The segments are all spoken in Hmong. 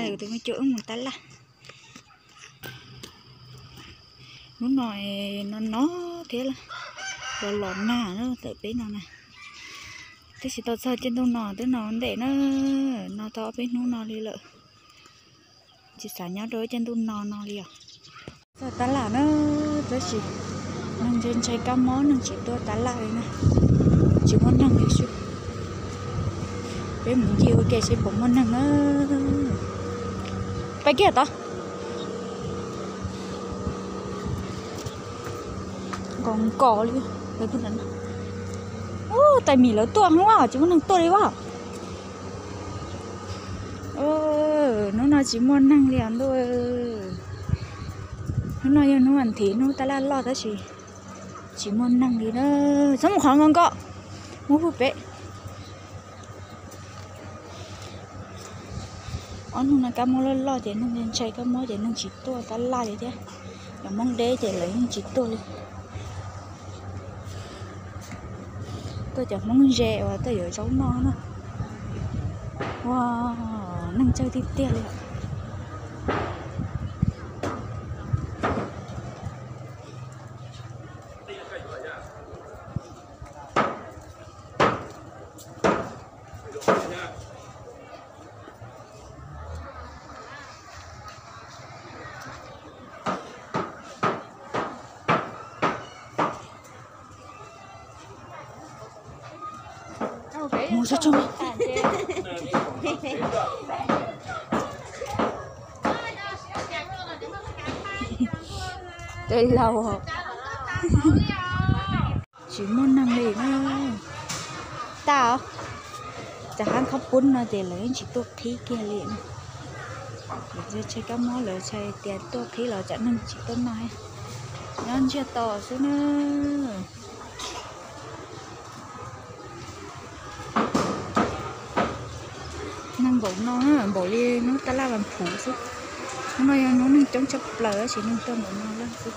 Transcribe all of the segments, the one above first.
Tus me cuab wb mus tab laj. Hnub no no no thiab los los nag na, tawm peb no na. Tab sis tau txog caij ntuj no twb no ntej na, no tau ob peb hnub no li lawm. Tsis xav nyob rau caij ntuj no no li os. Txog tab laj na, tab sis neeg ntshai ntshai kab mob, neeg tsis tuaj tab laj li na. Tsis muaj neeg li sub. Peb mus ncig ua ke seb puas muaj neeg na. Pais kiag tod. Nkaus nkaus li. Ub, tais mis lawv tuaj heev, tsis muaj neeg tuaj li as. Hnub no tsis muaj neeg li os ntuj. Hnub no yog hnub vas thiv, hnub tab laj loj tab sis tsis muaj neeg li na. Txhob mus qhov nkaus nkaus, muab pub pem. Ob hnub no kab mob loj loj ces neeg ntshai kab mob ces neeg tsis tuaj tab laj li thiab. Cov Hmoob deb ces lawv yeej tsis tuaj li. Tuaj cov Hmoob ze uas tuaj yuav zaub noj na. Ua, neeg tsawg tiag tiag li. Mus tso tso. Tej laus tsis muaj neeg li na. Tag os. Cov hab khob pub no ces lawv yeej tsis tuaj qhib kiag li. Lawv ntshai kab mob, lawv ntshai tias tuaj qhib los tsam neeg tsis tuaj noj, nyob ntsiag to xwb na. Neeg npaum no npaum li hnub tab laj vas phuv xwb. Hnub no yog hnub neeg coob tshaj plaws tab sis neeg tuaj npaum no leej xwb.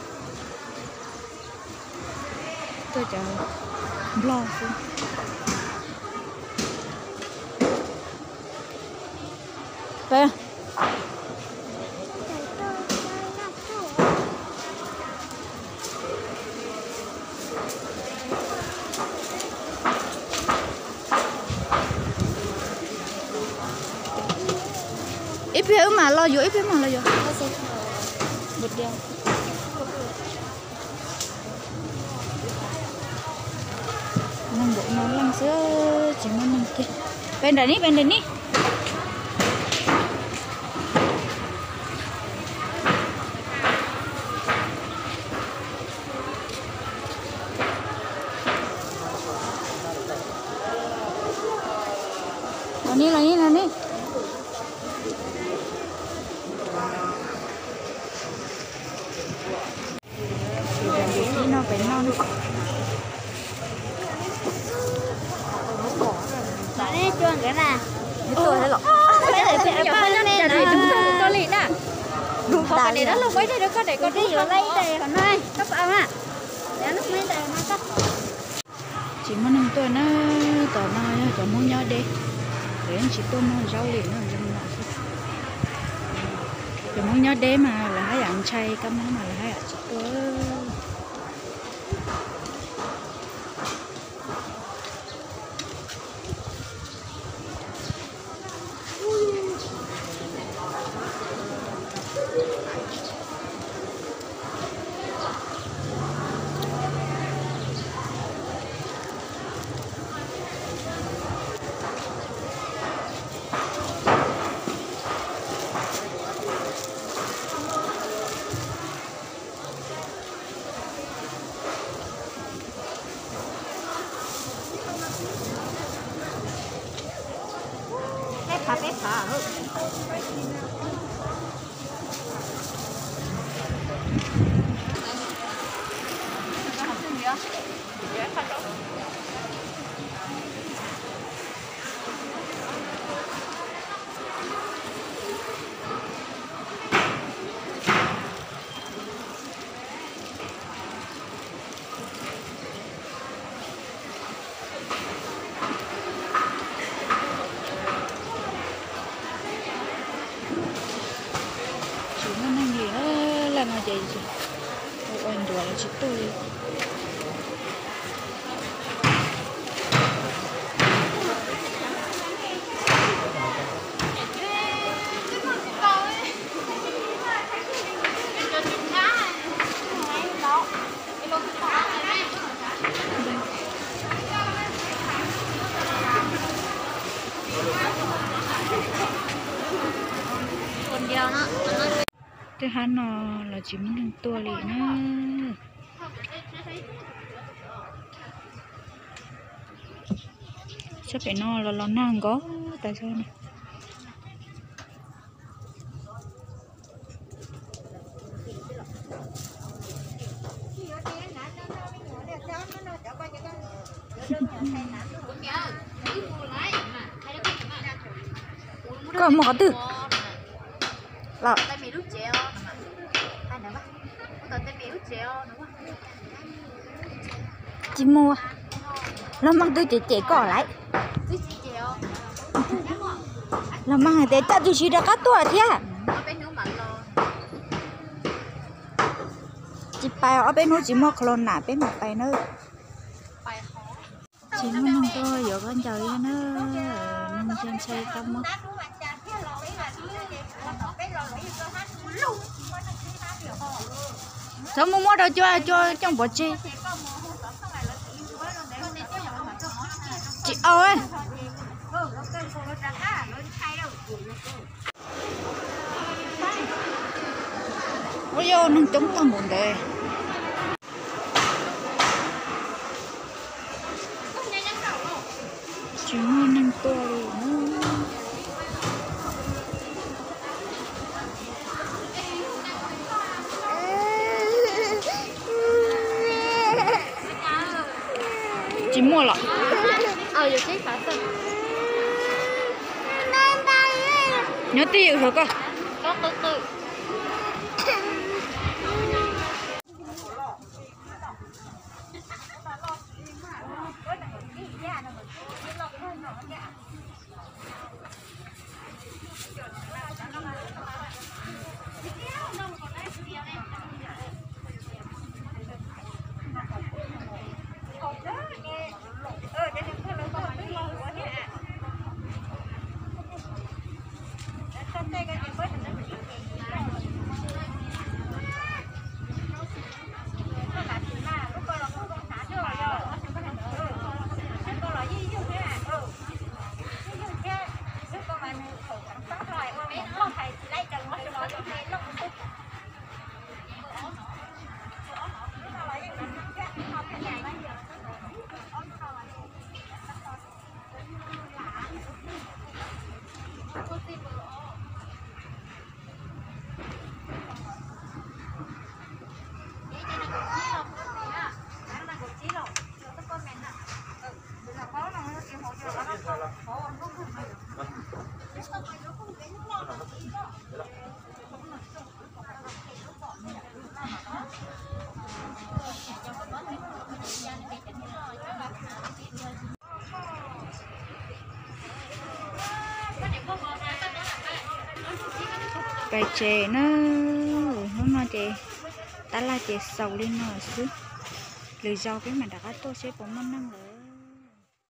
Tuaj cov Nplog xwb. Ib pliag wb mam los yuav, ib pliag mam los yuav. Neeg npaum no leej xwb tsis muaj neeg kiag. Pem nram ni, pem nram ni. Los ni, los ni, los ni. Ib no pem no. Cua nkawd na. Tsis muaj neeg tuaj na, tom no yog cov Hmoob nyob deb, lawv yeej tsis tuaj noj zaub li no, zoo no xwb. Cov Hmoob nyob deb mas lawv haj yam ntshai kab mob mas lawv haj yam tsis tuaj. Peb phav, peb phav. Ces ua ncuav los tsis tuaj li. Tej hab no los tsis muaj neeg tuaj li na. Sab pem no los los nag nkaus tas zog na. Koj mus qhov twg los? Tsis mus, los mas twb cem cem koj lawm. Los mas hais tias coj tib si rov qab tuaj thiab. Tsis pais, ob peb hnub tsis muaj qhov los nam peb mam pais nawb. Tsis muaj neeg tuaj yuav khaub ncaws li na, neeg ntshai ntshai kab mob. Txhob mus muab rau cua, cua coj pov tseg. Tsis au. Ua yog neeg coob tag npaum ntawd. Tsis muaj neeg tuaj li na. Tsis muaj los? Nyob twj ywm hauv koj. Pais tsev na, hnub no ces tab laj ces xaus li no xwb. Lwm zaus peb mam rov qab tuaj seb puas muaj neeg lawm.